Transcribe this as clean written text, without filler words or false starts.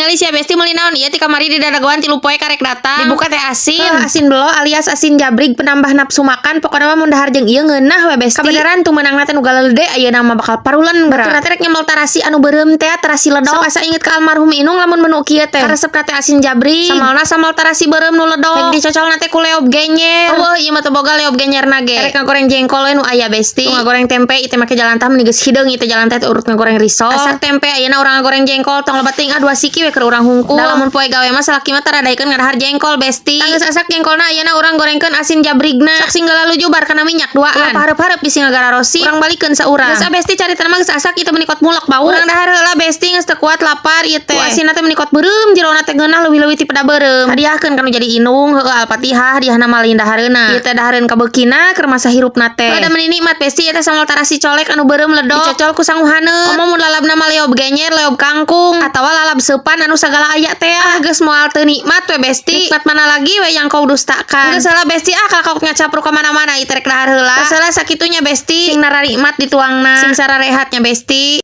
Tingali sia, Besti, meuli naon ieu ti kamari di dadagoan 3 poe karek datang. Dibuka teh asin. Asin belo alias asin jabrig penambah nafsu makan. Pokoknya mah mun dahar jeung ieu ngeunah we, Besti. Kabeneran tuh meunangna teh nu galede, ayeuna mah bakal parulen geura. Batur teh rek nyemel tarasi anu beureum teh, tarasi ledok. Sok asa inget ka almarhum Inung lamun menu kieu teh. Karesepna teh asin jabrig. Samalna samal tarasi beureum nu ledok. Rek dicocolna teh ku leob genyer. Eueuh, ieu mah teu boga leob genyerna ge. Rek ngagoreng jengkol we nu aya, Besti. Tuh ngagoreng tempe ieu teh make jalantah, meni geus hideung ieu teh jalantah teh urut ngagoreng risol. Asak tempe, ayeuna urang ngagoreng jengkol, tong lebat teuing ah, dua siki we keur urang hungkul. Da lamun poe gawe mah salaki mah tara daekeun ngadahar jengkol, Besti. Tah, geus asak jengkolna, ayeuna urang gorengkeun asin jabrigna. Sok sing luju bar kana minyak duaan. Ulah pahareup-hareup bisi ngagararosi. Urang balikeun saurang. Geus ah, Besti, caritana mah geus asak ieu teh, meni kot mulek bau. Urang dahar heula, Besti, geus teu kuat lapar ieu teh. Ku asinna teh meni kot beureum, jerona teh ngeunah leuwih-leuwih ti peda beureum. Hadiahkeun kanu jadi indung, heueuh, Al-Fatihah hadiahna mah lain dahareuna. Ieu teh dahareun kabeukina keur masa hirupna teh. Ada meni nikmat, Besti, ieu teh sambal tarasi colek anu beureum ledok. Dicocol ku sangu haneut. Komo mun lalabna mah leob genyer, leob kangkung atawa lalab seupan anu sagala aya teh, ah geus moal teu nikmat we, Besti. Nikmat mana lagi we yang kau dustakan. Geus salah, Besti, ah kakak ngacapruk ka mana-mana ieu teh, rek dahar heula. Geus salah sakitunya, Besti. Sing naranikmat dituangna. Sing sararehatnya, Besti.